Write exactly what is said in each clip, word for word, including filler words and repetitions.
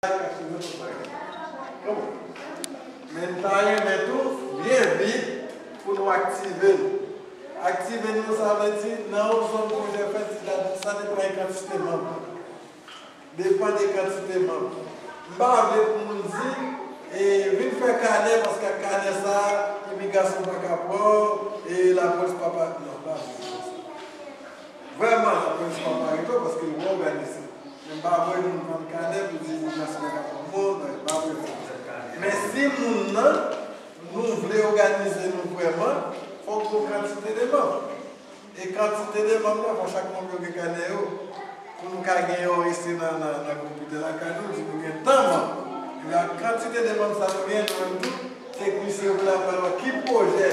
Aktive tout bagay. Kòman? Men n ta renmen tou, byen vit, pou nou aktive nou. Aktive nou, sa vle di, nan yon zòn pwojè fèt, sa depann de kantite manm. Depann de kantite manm. M pa vle pou moun di, e, vin fè kanè, paske ak kanè sa, imigrasyon pa ka pran w, e lapolis pa pa, non, m pa vle pou sa. Vrèman, lapolis pa pa arete w, paske w òganize. Men m pa voye moun vann kanè pou di imigrasyon pa ka pran moun, non, m pa voye moun. Men si moun nan, nou vle òganize nou vrèman, fòk gon kantite de manm. E kantite de manm nan, fò chak manm yo gen kanè yo. Pou nou ka gen yon rejis nan, nan, nan konpitè lakay nou, di nou gen tan manm. Epi ak kantite de manm sa nou gen, nou menm tou, teknisyen yo pou la pale ki pwojè.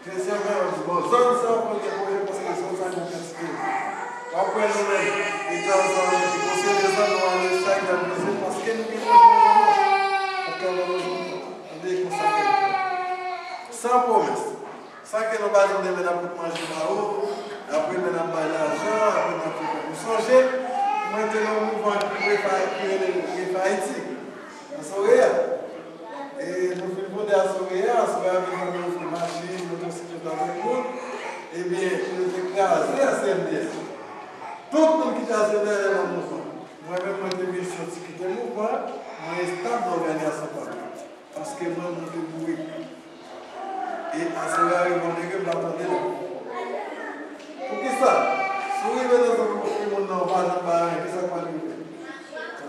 Jesyon fè, yo di, bon, zòn sa, fò l gen pwojè, paske zòn sa gen kantite. W ap wè nou menm, etan zòn, konseye de zòn, nou ale chak zòn nou se, paske nou gen pwojè nan zòn nan. Paske nan zòn nan, tande konsa ke l fè. San pwomès. Sa ke nou pa di demen n ap fout manje ba ou, apre demen n ap bay lajan, apre n ap fè kòb. Ou sonje, mwen te nan yon mouvman ki rele Refayiti, nan Soreya. E nou fin fonde a Soreya, Soreya vin ban nou ofri machin, motosiklèt avèk moun. Ebyen, yo te kraze a C N D S. Tout moun ki te asyonè nan mouvman. Mwen menm, mwen te vin soti kite mouvman, mwen estab nan òganizasyon pa m. Paske mwen, mwen te bourik. E aswè a, yo konnen ke m pa tande lè. Poukisa? Si w rive nan zòn pou moun nan, ou pa janm bay anyen, kisa k pral rive?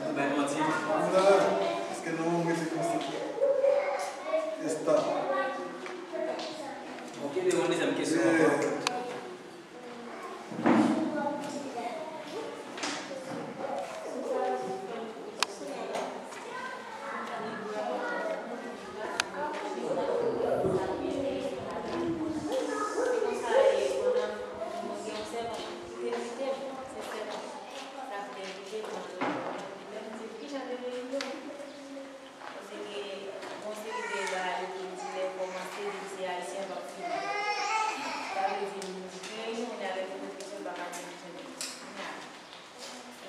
Ou bay manti. Ou nan, paske nan yon mete konsa. Estab. Ok, de yon dezyèm kesyon ankò. Paske gen yon seri de bagay yo te di lè kòmanse, li di ayisyen p ap fini. Sa vle di, m di ki reyinyon, kounye a lè m te soti, m pa ka di m fini. Kounye a,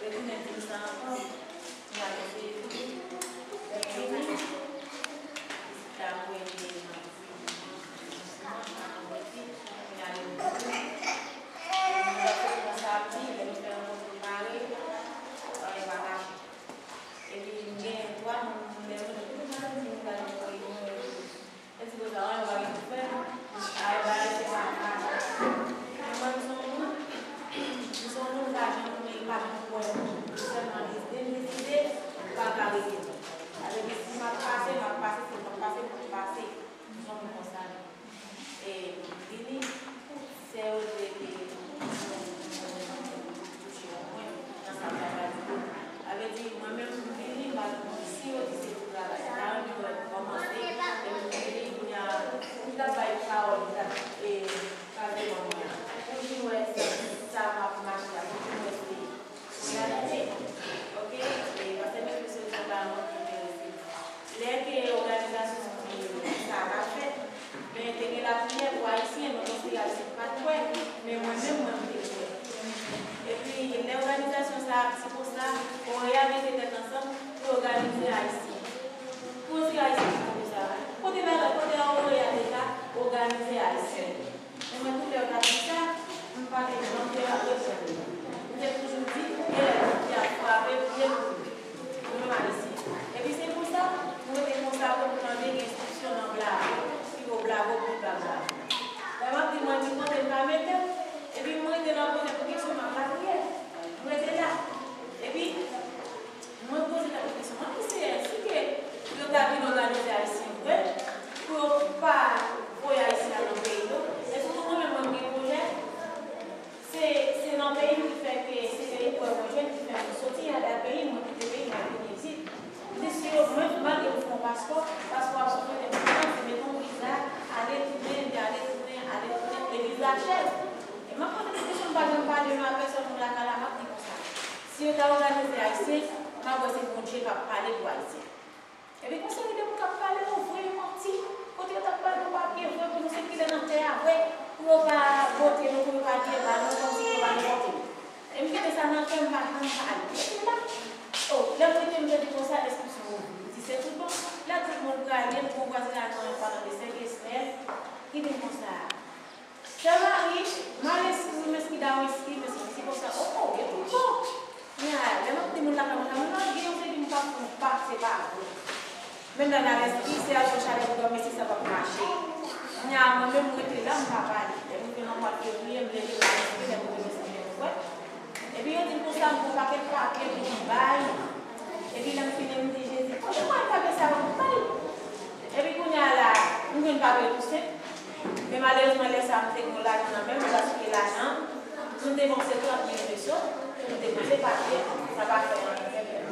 retounen di m sa ankò, kounye a m eseye vini. Lè m vini, isit la, m wè gen nan kounye a lè m vini. Lè m fè yon konsa ap di, lè m fè yon konsa pare, anyen pa kache. Epi m gen twa moun, lè m, m pa di m gade yon reyinyon, yo di, yo di konsa, anyen pa gen pou fè, ay, bagay se pa, pa, pa. Men mwen, m se yon moun, m se yon moun, m pa janm, m pa janm kwè nan moun. M sèlman deside, m deside, m pa ka rete. Sa vle di, si m ap pase, m ap pase, si m p ap pase, m p ap pase. M se yon moun konsa, men. E m vini, sè yo di ke touche mwen nan sa m t ap di. Sa vle di, mwen menm, m vini, m pa t konn si yo di se pou travay. M ta renmen wè l kòmanse, e m vini, kounye a, m t ap bay pawòl, m t ap, e, pase ban mwen an. Pou vin wè sa, sa m ap mache a, pou vin wè se reyalite. Ok? E, pastè Mefis yo di yon bagay mwen ki enterese m. Lè ke òganizasyon sa a t ap fèt, men te gen lapriyè pou Ayisyen, men konsekrasyon pa t kwè, men mwen menm, mwen, m te kwè. Epi, lè òganizasyon sa a ap di konsa, Orea mete tèt ansanm pou òganize Ayisyen. Pou di Ayisyen ki konn sa. Kote bagay, kote Orea te ka òganize Ayisyen? Men mwen, tout lè yo t ap di sa, m pa te janm te reponn yo. M te toujou di, gen lè moun ki ap frape, priye pou li. Nou menm Ayisyen. Epi se konsa, nou rete konsa pou nou tande gen enstriksyon nan blago, pi wo blago, pi ba blago. Lè m ap di, mwen di kote m pa mete m, epi m rete nan kote pou kesyon m ap lapriyè. M rete la. Epi, Mwen poze tèt mwen kesyon, mwen di, Seyè, si ke yo ta vin òganize Ayisyen vre, pou yo pa voye Ayisyen al nan peyi yo, e sitou mwen menm, mwen gen pwojè, se, se nan peyi m ki fè ke, se peyi m wè mwen jwenn ki fè mwen soti, al nan peyi m, mwen kite peyi m, mwen vin isit. M di, si yo, mwen, malgre m fè yon paspò, paspò ap sou fwontyè m, se mete yon viza, ale tounen, epi ale tounen, ale tounen, e viza chè. E m ap poze tèt kesyon, m pa janm pale non a pèsòn moun lakay la, m ap di konsa. Si yo ta òganize Ayisyen, m ap wè se Bondye k ap pale pou Ayisyen. Epi gon seri de moun k ap pale, yo voye manti. Kote yo t ap pale yon papye vre pou nou sikile nan tè a vre, pou yo pa vote nou, pou yo pa vire bal nou, kòmsi yo pa enpòte nou. E m kite sa nan kè m, pa janm pale. Epi la, Lè m rete, m te di konsa, espri sou mwen. M di, se tout bon. Lè tout moun prale, m gon vwazinaj mwen, yon paran de sèk Esnèl, ki di m konsa, Sè Mari, mal enskri, m enskri, da w enskri, m enskri, m di konsa, o, o, e tout bon. Kounye a, lè m ap di moun lakay mwen, sa, moun nan gen yon se di m pa fè yon pa, se pa vre. Menm nan, nan lespri, se al fè chalè pou dòmi, si sa p ap mache. Kounye a, mwen menm, mwen rete la, m pa pale. Lè m rive nan mwa fevriye, m leve nan lespri, lè m rive nan lespri, m fè. Epi yo di m konsa, m gon pakèt papye pou m bay. Epi lè m fini, m di Jezi, kote m al papye sa yo pou m bay? Epi kounye a la, m jwenn papye yo tou senp. Men malerezman, lè sa a, m te gen yon lajan nan men m, paske lajan, m depanse trant mil peso pou m depoze papye, sa pa fè anyen.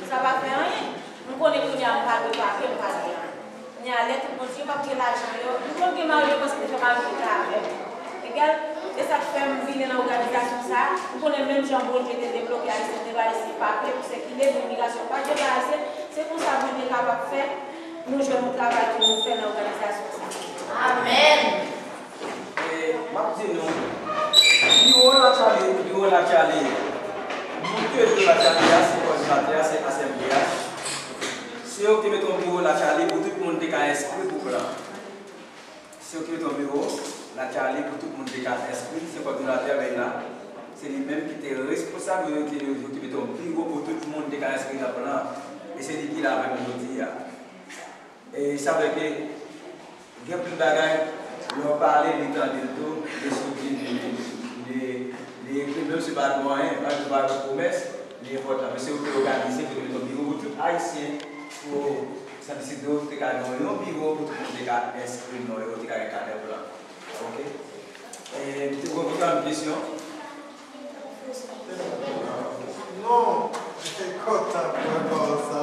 Sa pa fè anyen. M konnen kounye a, m pa dwe papye, m pa dwe anyen. Kounye a, lè tout moun di yo p ap gen lajan yo, m konn gen mari yo paske te fè mari yo travay. Egal, e sa k fè m vini nan òganizasyon sa a. M konnen menm jan Bondye te debloke Ayisyen, te ba Ayisyen papye pou sikile, pou imigrasyon pa dwe ba Ayisyen, se konsa Bondye kapab fè nou jwenn yon travay pou nou fè nan òganizasyon sa a. Amèn. E, m ap di nou, biwo Latchali, biwo Latchali, moun ki rete Latchali a, se kòdinatè a, se asanble a. Se yo ki te mete yon biwo Latchali pou tout moun te ka enskri pou plan. Se yo ki mete yon biwo Latchali pou tout moun te ka enskri, se kòdinatè a la. Se li menm ki te responsab, yo te, yo te mete yon biwo pou tout moun te ka enskri nan plan. E se li ki la avèk nou jodi a. E sa vle ke gen pil bagay, lè w pale, li tande l tou, li soti, li, li, li, li ekri, menm si pa gen anyen, pa gen pwomès, li enpòtan. Men se yo ki òganize, ki mete yon biwo pou tout Ayisyen, pou Santo Isidro te ka gen yon biwo pou tout moun te ka enskri non yo, te ka gen kanè plan. Oke? E, m te gen yon kesyon? Non, se kontan pou pawòl sa.